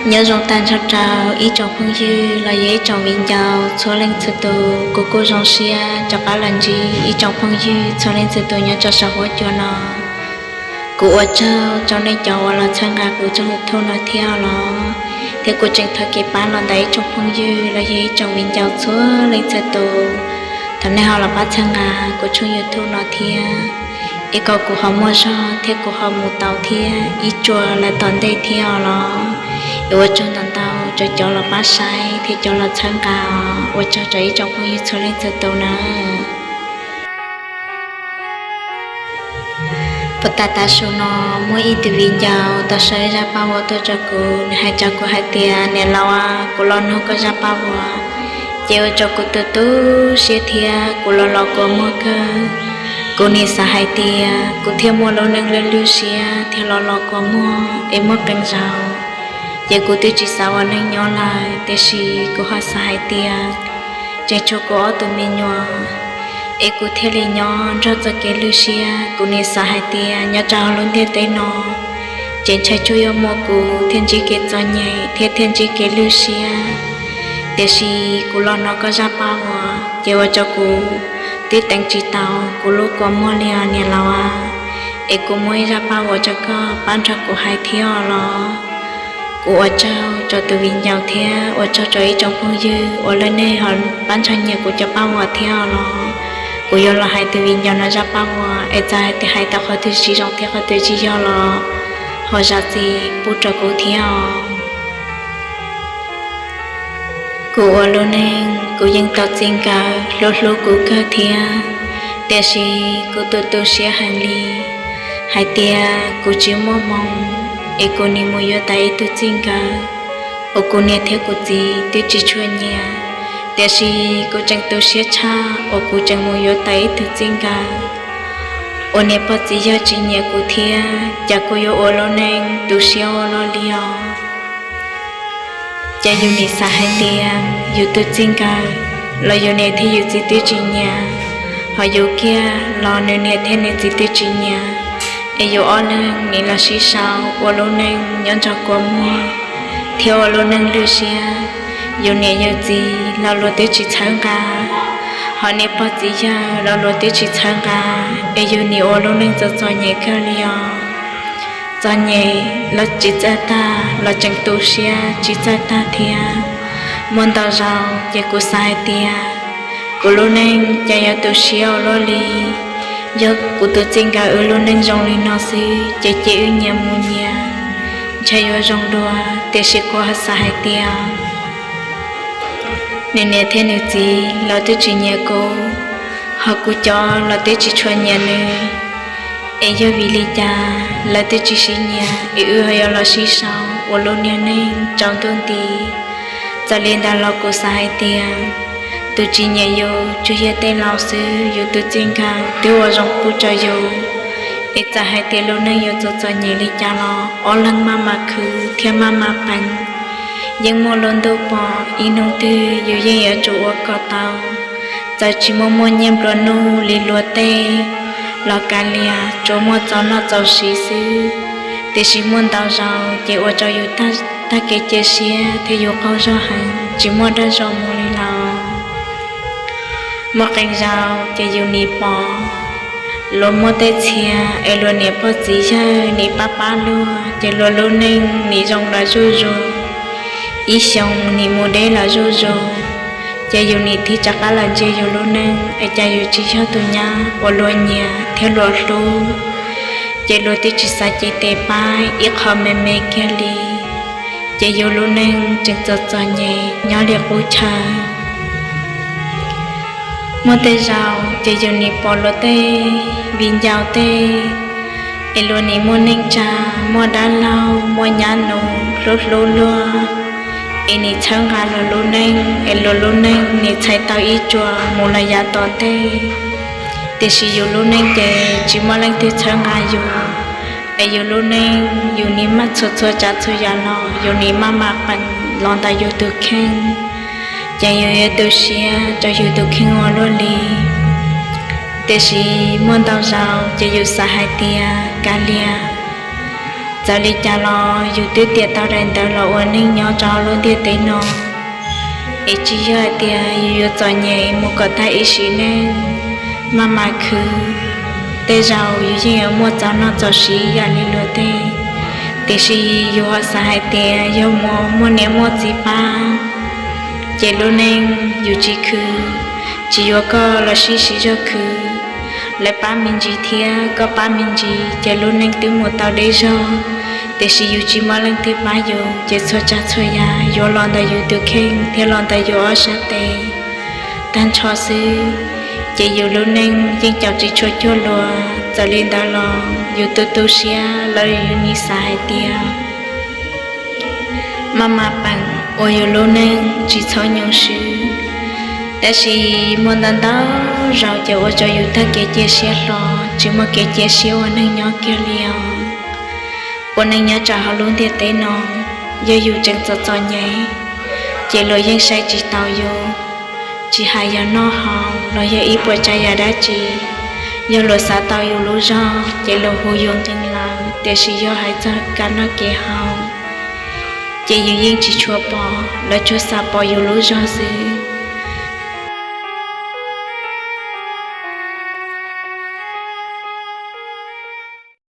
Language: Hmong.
Nyob zoo tag nrho rau ib tsoom phooj ywg los yog ib tsoom viv ncaus txhua leej txhua tus, kuv kuj zoo siab rov qab los ntsib ib tsoom phooj ywg txhua leej txhua tus nyob rau saum huab cua no. Kuv ua tsaug rau nej cov uas los txhawb nqa kuv tshooj YouTube no thiab los, thiab kuv tseem thov kev pab los ntawm ib tsoom phooj ywg los yog ib tsoom viv ncaus txhua leej txhua tus. Thov nej ho los pab txhawb nqa kuv tshooj YouTube no thiab, es kom kuv ho muaj zog thiab kuv ho mus tau thiab ib tsuas lawm tom ntej thiab os los. Es ua tsaug ntau ntau rau cov los pab saib thiab cov los txhawb nqa os, ua tsaug rau ib tsoom phooj ywg txhua leej txhua tus na. Puag ta tav su no muaj ib tug viv ncaus tau sau zaj paj huam tuaj rau kuv, nws hais rau kuv hais tias, niam laus, kuv los nug koj zaj paj huam, ces ua rau kuv tu tu siab thiab kuv los los kua muag kawg. Kuv nim xav hais tias kuv thiaj muaj lub neej lwj lwj siab thiab los los kua muag es muaj qee zaus, ces kuv twb tsis xav ua neej nyob lawm, tiam sis kuv ho xav hais tias tseem tshuav kuv ob tug me nyuam, es kuv thiaj li nyob nrog txoj kev lwj siab. Kuv nim xav hais tias nyob rau hauv lub ntiaj teb no, ces ntshai tsuas yog muaj kuv thiaj ntsib kev txom nyem thiab thiaj ntsib kev lwj siab. Tiam sis kuv los hnov koj zaj paj huam, ces ua rau kuv twb teev tsis tau kuv lub kua muag li os niam laus. Es kuv muaj ib zaj paj huam rau koj pab nrog kuv hais thiab os los. Kuv ua tsaug rau tus viv ncaus thiab ua tsaug rau ib tsoom phooj ywg uas lawv nej ho pab nrog nyiam kuv cov paj huam thiab os los. Kuv yuav los hais tus viv ncaus no zaj paj huam, es txawm hais tias hais tau qhov twg tsis zoo thiab qhov twg tsis yog los ho zam txim pub rau kuv thiab os. Kuv ua lub neej kuv yeej tau txij nkawm hlub hlub kuv kawg thiab, tiam sis kuv tu tu siab heev li hais tias kuv tsis muaj hmoo, es kuv nim mus yuav tau ib tug txij nkawm uas kuv niam thiab kuv txiv twb tsis tshua nyiam. Tiam sis kuv tseem tu siab tshaj uas kuv tseem mus yuav tau ib tug txij nkawm uas niam pog txiv yawg tsis nyiam kuv thiab, cas kuv yuav ua lub neej tu siab ua luaj li os. Ces yus nim xav hais tias yus tus txij nkawm los yus niam thiab yus txiv twb tsis nyiam, ho yus kiag los nws niam thiab nws txiv twb tsis nyiam, es yus ob leeg nim los sib sau ua lub neej nyob nrog kua muag, thiab ua lub neej lwj siab. Yus niam yus txiv los luag twb tsis txhawb nqa, ho niam pog txiv yawg los luag twb tsis txhawb nqa, es yus nim ua lub neej txom txom nyem kawg li os. Txom nyem los tsis txawj tag, los tseem tu siab tsis txawj tag thiab. Muaj ntau zaus ces kuv xav hais tias kuv lub neej cas yuav tu siab ua luaj li. Yog kuv tus txij nkawm wb lub neej zoo li no xwb ces cia wb nyias mus nyias, ntshai yuav zoo dua. Tiam sis kuv ho xav hais tias nws niam thiab nws txiv los twb tsis nyiam kuv, ho kuv cov los twb tsis tshua nyiam nws, es yog vim li cas lawv twb tsis sib nyiam es wb ho yuav los sib sau ua lub niag neej tsaus ntuj nti. Txawm li ntawd los kuv xav hais tias tus tsis nyiam yus tsuas yog tej laus xwb, yus tus txij nkawm twb ua zoo pub rau yus. Es txawm hais tias lub neej yuav txom txom nyem li cas los ob leeg maj mam khwv thiab maj mam peem, yeej muaj lub ntuj pom ib hnub twg yus yeej yuav tsum ua kom tau. Txawm tsis muaj muaj nyiaj nplua nuj li luag tej los kav liam, tsuas muaj txaus noj txaus siv xwb, tiam sis muaj ntau zaus ces ua rau yus tag kev cia siab thiab yus qaug zog heev tsis muaj dag zog mus li lawm. Muaj qee zaus ces yus nim pom luag muaj tej txhia es luag niam pog txiv yawg nim pab pab luag ces luag lub neej nim zoo los zuj zus, ib xyoo nim mus deb los zuj zus, ces yus nim tig rov qab los ntsia yus lub neej es cas yus tsis yog tus nyab uas luag nyiam thiab luag hlub, ces luag twb tsis xav cev tes pab ib qho me me kiag li, ces yus lub neej tseem txom txom nyem nyob li qub chaw. Muaj tej zaus ces yus nim pom luag tej viv ncaus tej es luag nim muaj neej tsa, muaj dab laug muaj nyab nus hlub hlub luag, es nim txhawb nqa luag lub neej es luag lub neej nim txhais tau ib tsuas mus los yav tom ntej. Tiam sis yus lub neej ces tsis muaj leej twg txhawb nqa yus, es yus lub neej yus nim maj txhua txhua tsav txhua yam los yus nim maj mam peem los ntawm yus tus kheej, ces yus yuav tu siab rau yus tus kheej ua luaj li. Tiam sis muaj ntau zaus ces yus xav hais tias kav liam, Txawm li cas los yus twb tiam tau daim ntawv los ua neej nyob rau hauv lub ntiaj teb no, es tsis yog hais tias yus yuav txom nyem mus kom tag ib sim neej. Maj mam khwv, tej zaum yus yeej yuav muaj txoj noj txoj siv yam li luag tej, tiam sis yus ho xav hais tias yog muaj niam muaj txiv pab, ces lub neej yus tsis khwv, tsis yuav koj los sib siv zog khwv, lawv pab me ntsis thiab koj pab me ntsis ces lub neej twb mus tau deb zog. Tiam sis yus tsis muaj leej twg pab yus ces txhua tsav txhua yam yuav los ntawm yus tus kheej thiab los ntawm yus ob sab tes tag nrho xwb. Ces yus lub neej yeej caum tsis tshua cuag luag. Txawm li ntawd los yus tu tu siab los yus nim xav hais tias maj mam peem ua yus lub neej tsis txhob nyoo swb. Tab sis muaj ntau ntau zaus ces ua rau yus tag kev cia siab hlo, tsis muaj kev cia siab ua neej nyob kiag li os. Ua neej nyob rau hauv lub ntiaj teb no, yog yus tseem txom txom nyem, ces luag yeej saib tsis taus yus. Tsis hais yog noj haus los yog ib puas tsav yam dab tsi, yog luag xav tau yus lub zog ces luag hu yus nqi lawm. Tiam sis yog hais txog kev noj kev haus, ces yus yeej tsis tshua pom, lawv tsuas xav pom yus lub zog xwb.